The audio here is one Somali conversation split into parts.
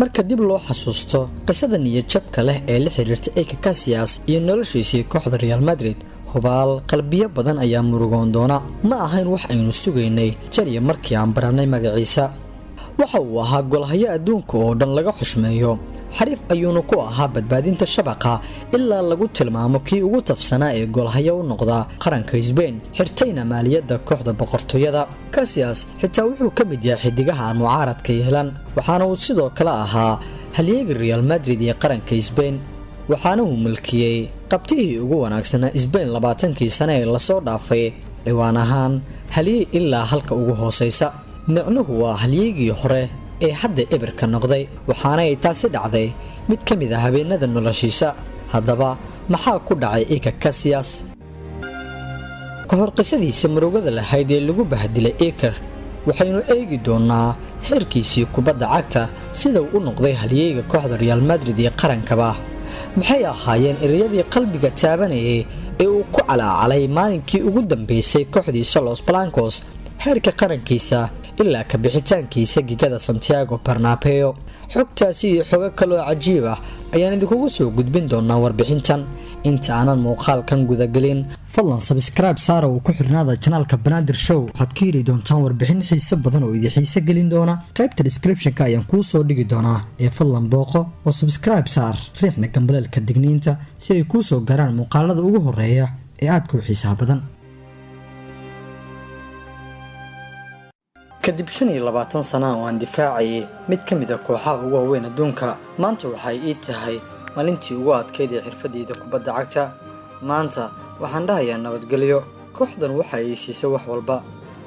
Marka dib loo xasuusto qisada niyadjabka leh ee la xiriirta Iker Casillas iyo noloshiisii kooxda Real Madrid, hubaal qalbiyo badan ayaa murugoon doona. Ma ahayn wax aynu sugaynay jariya markii aan barannay magaciisa. Waxa uu ahaa golhayo adduunka oo dhan laga xushmeeyo, xariif ayuuna ku ahaa badbaadinta shabaqa, ilaa lagu tilmaamo kii ugu tafsanaa ee golhayo u noqda qaranka Sbain, xirtayna maaliyadda kooxda boqortooyada. Casillas xitaa wuxuu ka mid yahay xidigaha aan mucaaradka yeelan, waxaana uu sidoo kale ahaa halyeegi Real Madrid iyo qaranka Sbain, waxaana uu mulkiyey qabtihii ugu wanaagsanaa Sbain 20-kii sane ee lasoo dhaafay, ciwaan ahaan halyey ilaa halka ugu hoosaysa. Micnuhu waa halyeygii hore ee hadda ebirka noqday, waxaana ay taasi dhacday mid ka mid ah habeenada noloshiisa. Haddaba, maxaa ku dhacay Iker Casillas? Ka hor qisadiisa murugada lahayd ee lagu bahdilay Iker, waxaynu eegi doonaa heerkiisii kubadda cagta, sida uu u noqday halyeyga kooxda Real Madrid iyo qarankaba. Maxay ahaayeen ereyadii qalbiga taabanayay ee uu ku calaacalay maalinkii ugu dambeysay kooxdiisa Los Blancos, heerka qarankiisa ilaa ka bixitaankiisa gigada Santiago Bernabeu? Xogtaasi iyo xogo kaloo cajiib ah ayaan idinkugu soo gudbin doonaa warbixintan. Inta aanan muuqaalkan gudagelin, fadlan subscribe saara uu ku xirnaada channelka Banaadir Show. Waxaad ka heli doontaan warbixin xiiso badan oo idin xiiso gelin doona. Qaybta descriptionka ayaan kuu soo dhigi doonaa ee fadlan booqo oo subscribe saar, riixna gambaleelka digniinta si ay kuu soo gaaraan muuqaalada ugu horeeya ee aadka u xiisaha badan. Kadib 25 sana oo aan difaacayay mid ka mid ah kooxaha ugu waaweyn adduunka, maanta waxay ii tahay maalintii ugu adkeyd ee xirfadeyda kubadda cagta. Maanta waxaan dhahayaa nabadgelyo. Kooxdan waxa ay siisay wax walba.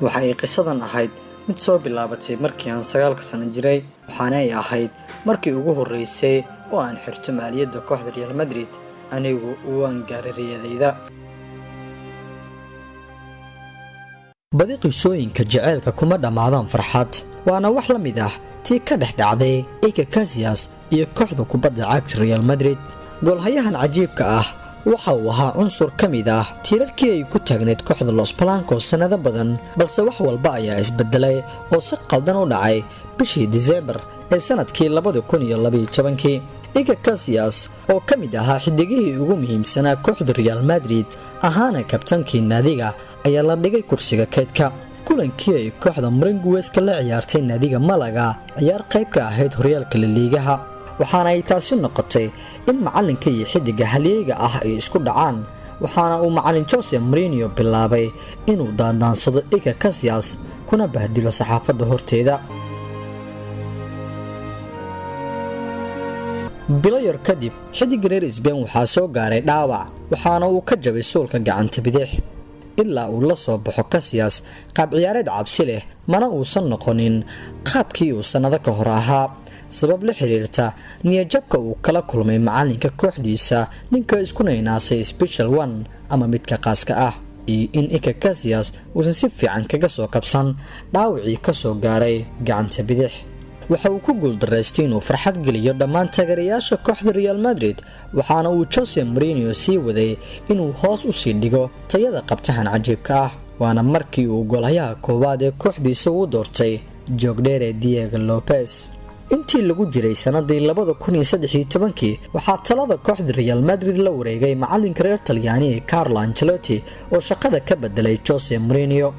Waxa ay qisadan ahayd mid soo bilaabatay markii aan 9-ka sano jiray, waxaana ay ahayd markii ugu horreysay oo aan xirto maaliyadda kooxda Real Madrid. Anigu waan gaaray riyadayda. Badi qisooyinka jaceylka kuma dhammaadaan farxad, waana wax la mid ah tii ka dhex dhacday Iker Casillas iyo kooxda kubadda cagta Real Madrid. Goolhayahan cajiibka ah waxa uu ahaa cunsur ka mid ah tiirarkii ay ku taagneyd kooxda Los Blancos sannado badan, balse wax walba ayaa isbedelay oo si qaldan u dhacay bishii Disembar ee sanadkii 2012-kii. Iker Casillas oo ka mid ahaa xidigihii ugu muhiimsanaa kooxda Real Madrid, ahaana kabtankii naadiga, ayaa la dhigay kursiga kaydka kulankii ay kooxda Merengueska la ciyaartay naadiga Malaga, ciyaar qayb ka ahayd horyaalka Laliigaha. Waxaana ay taasi noqotay in macalinka iyo xidiga halyeyga ah ay isku dhacaan, waxaana uu macalin Jose Mourinho bilaabay inuu daandaansado Iker Casillas kuna bahdilo saxaafadda horteeda. Bilo yar kadib, xidiga reer Sbain waxaa soo gaaray dhaawac, waxaana uu ka jabay suulka gacanta bidix. Ilaa uu la soo baxo Casillas qaab ciyaareed cabsi leh, mana uusan noqonin qaabkii uu sannado ka hor ahaa, sabab la xiriirta niyajabka uu kala kulmay macalinka kooxdiisa, ninka isku naynaasay Special One ama midka qaaska ah, iyo in Iker Casillas uusan si fiican kaga soo kabsan dhaawacii kasoo gaaray gacanta bidix. Waxa uu ku guuldaraystay inuu farxad geliyo dhammaan taageerayaasha kooxda Real Madrid, waxaana uu Jose Mourinho sii waday inuu hoos usii dhigo tayada qabtahan cajiibka ah, waana markii uu golhayaha koowaad ee kooxdiisa uu doortay joogdheere Diego Lopez. Intii lagu jiray sanadii 2013-kii, waxaa talada kooxda Real Madrid la wareegay macalinka reer Talyaani ee Carlo Ancelotti oo shaqada ka bedelay Jose Mourinho,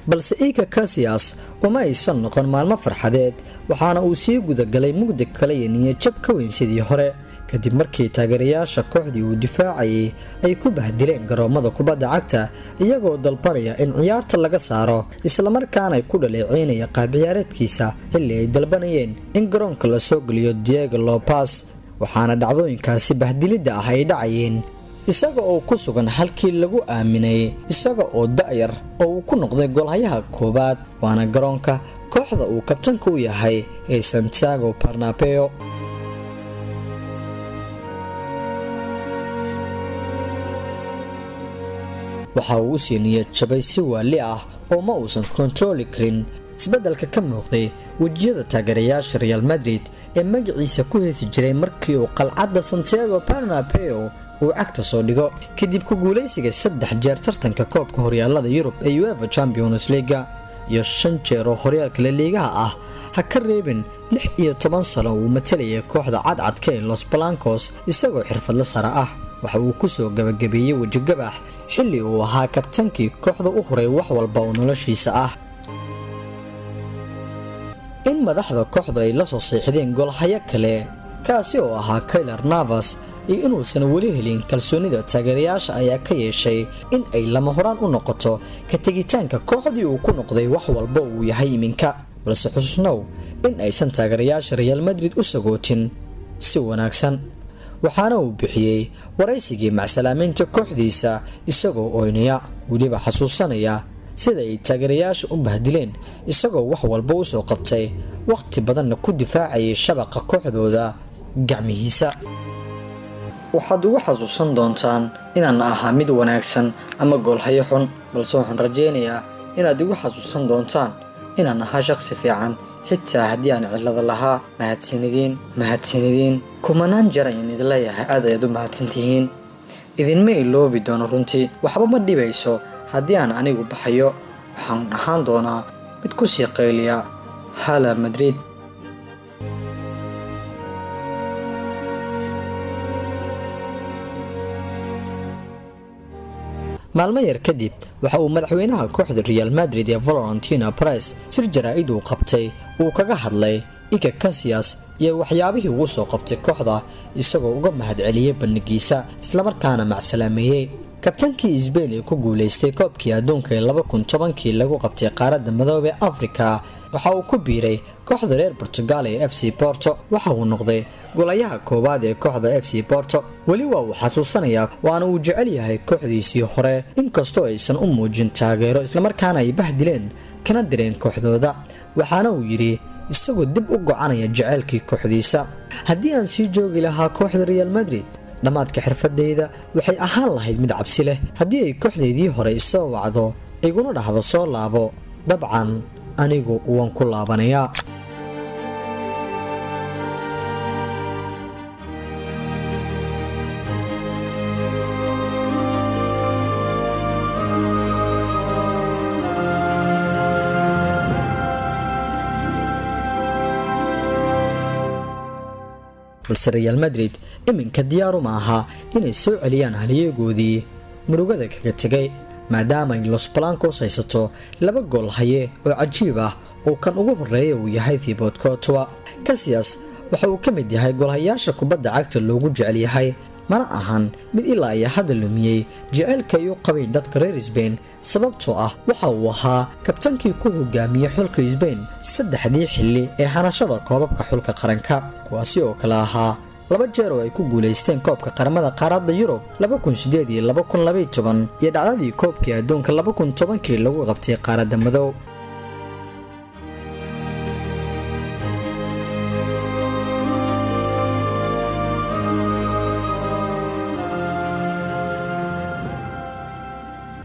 balse Iker Casillas uma aysan noqon maalmo farxadeed, waxaana uu sii gudagalay mugdi kale iyo niyadjab ka weyn sidii hore, kadib markii taageerayaasha kooxdii uu difaacayay ay ku bahdileen garoomada kubadda cagta, iyagoo dalbanaya in ciyaarta laga saaro, islamarkaana ay ku dhaleeceynaya qaab ciyaareedkiisa, xilli ay dalbanayeen in garoonka lasoo geliyo Diego Lopez. Waxaana dhacdooyinkaasi bahdilidda ah ay dhacayeen isaga oo ku sugan halkii lagu aaminay isaga oo da'yar oo uu ku noqday goolhayaha koowaad, waana garoonka kooxda uu kabtanka u yahay ee Santiago Bernabeu. Waxa uu usii niyad jabay si waali ah oo ma uusan kontarooli karin isbeddelka ka muuqday wejiyada taageerayaasha Real Madrid ee magaciisa ku heesi jiray markii uu qalcadda Santiago Bernabeu uu cagta soo dhigo, kadib ku guulaysiga saddex jeer tartanka koobka horyaalada Yurub ee UEFA Champions League-ga. iyo 5 jeer oo horyaalka La Ligaha ah. Ha ka reebin 16 sano uu matalayay kooxda cadcadka ee Los Blancos isagoo xirfadle sare ah. Waxa uu ku soo gabagabeeyey wejigabax xilli uu ahaa kabtankii kooxda u huray wax walba oo noloshiisa ah. In madaxda kooxda ay la soo seexdeen goolhayo kale, kaasi oo ahaa Keylor Navas, iyo inuusan weli helin kalsoonida taageerayaasha ayaa ka yeeshay in ay lama horaan u noqoto ka tegitaanka kooxdii uu ku noqday wax walba uu yahay iminka. Balse xusuusnow in aysan taageerayaasha Real Madrid u sagootin si wanaagsan, waxaana uu bixiyey waraysigii macsalaameynta kooxdiisa isagoo oynaya, weliba xasuusanaya sida ay taageerayaasha u bahdileen, isagoo wax walba u soo qabtay, waqti badanna ku difaacayay shabaqa kooxdooda gacmihiisa. Waxaad ugu xasuusan doontaan inaan ahaa mid wanaagsan ama goolhayo xun, balse waxaan rajaynayaa inaad igu xasuusan doontaan inaan ahaa shaqsi fiican, xitaa haddii aan cillada lahaa. Mahadsanidin, mahadsanidin. Kumanaan jeer ayaan idin leeyahay, aad ayaad u mahadsantihiin. Idinma iloobi doono runtii. Waxba ma dhibayso haddii aan anigu baxayo. Waxaan ahaan doonaa mid ku sii qayliya Hala Madrid. Maalmo yar kadib waxa uu madaxweynaha kooxda Real Madrid ee Florentino Perez sir jaraa'id uu qabtay uu kaga hadlay Iker Casillas iyo waxyaabihii ugu soo qabtay kooxda, isagoo uga mahadceliyey bandhigiisa islamarkaana macsalaameeyey kabtankii Spain ee ku guuleystay koobkii adduunka ee 2010kii lagu qabtay qaaradda madoobe Afrika. Waxa uu ku biiray kooxda reer Portugal ee FC Porto. Waxa uu noqday golayaha koowaad ee kooxda FC Porto. Weli waa uu xasuusanayaa, waana uu jecel yahay kooxdiisii hore, inkastoo aysan u muujin taageero islamarkaana ay bahdileen kana direen kooxdooda. Waxaana uu yidhi isagoo dib u gocanaya jaceylkii kooxdiisa: "Haddii aan sii joogi lahaa kooxda Real Madrid, dhammaadka xirfadeyda waxay ahaan lahayd mid cabsi leh. Haddii ay kooxdeydii hore isoo wacdo iguna dhahdo soo laabo, dabcan anigu waan ku laabanayaa." Balse Real Madrid iminka diyaaru ma aha inay soo celiyaan halyeegoodii murugada kaga tegay, maadaama ay Los Blancos haysato 2 gool haye oo cajiib ah, oo kan ugu horeeya uu yahay Thibaut Courtois. Casillas waxa uu ka mid yahay goolhayaasha kubadda cagta loogu jecel yahay, mana ahan mid ilaa iyo hadda lumiyey jaceylka ay u qabay dadka reer Spain, sababtoo ah waxa uu ahaa kabtankii ku hogaamiyey xulka Spain 3dii xilli ee hanashada koobabka xulka qaranka, kuwaasi oo kale ahaa 2 jeer oo ay ku guuleysteen koobka qaramada qaaradda Yurub 2008 iyo 2012, iyo dhacdadii koobkii adduunka 2010kii lagu qabtay qaaradda madow.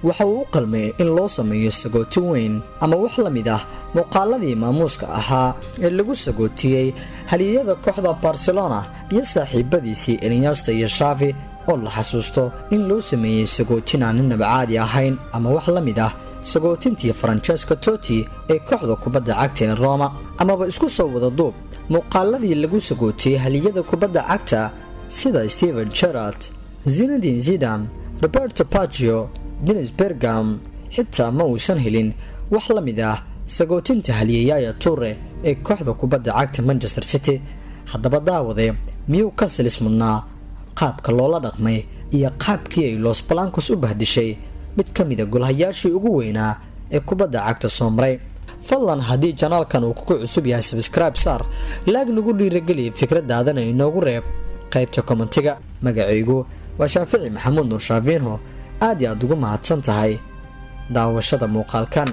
Waxa uu u qalmay in loo sameeyo sagooti weyn ama wax la mid ah muuqaaladii maamuuska ahaa ee lagu sagootiyey haliyada kooxda Barcelona iyo saaxiibadiisii Iniesta iyo Xavi, oo la xasuusto in loo sameeyey sagootin aan ninaba caadi ahayn, ama wax la mid ah sagootintii Francesco Totti ee kooxda kubadda cagta ee Roma, amaba isku soo wada duub muuqaaladii lagu sagootiyey haliyada kubadda cagta sida Steven Gerrard, Zinedine Zidane, Roberto Baggio, Dennis Bergkamp. Xitaa ma uusan helin wax la mid ah sagootinta haliyayaya Toure ee kooxda kubadda cagta Manchester City. Haddaba daawade, miyuu ka silis mudnaa qaabka loola dhaqmay iyo qaabkii ay Los Blancos u bahdishay mid ka mid a golhayaashii ugu weynaa ee kubadda cagta soo maray? Fadlan haddii channelkan uu kugu cusub yahay, subscribe saar, like nagu dhiirageliya, fikradaadana inoogu reeb qaybta commentiga. Magacaygu waa Shaafici Maxamuud Nur Shaafiinho. Aad iyo aad ugu mahadsan tahay daawashada muuqaalkan.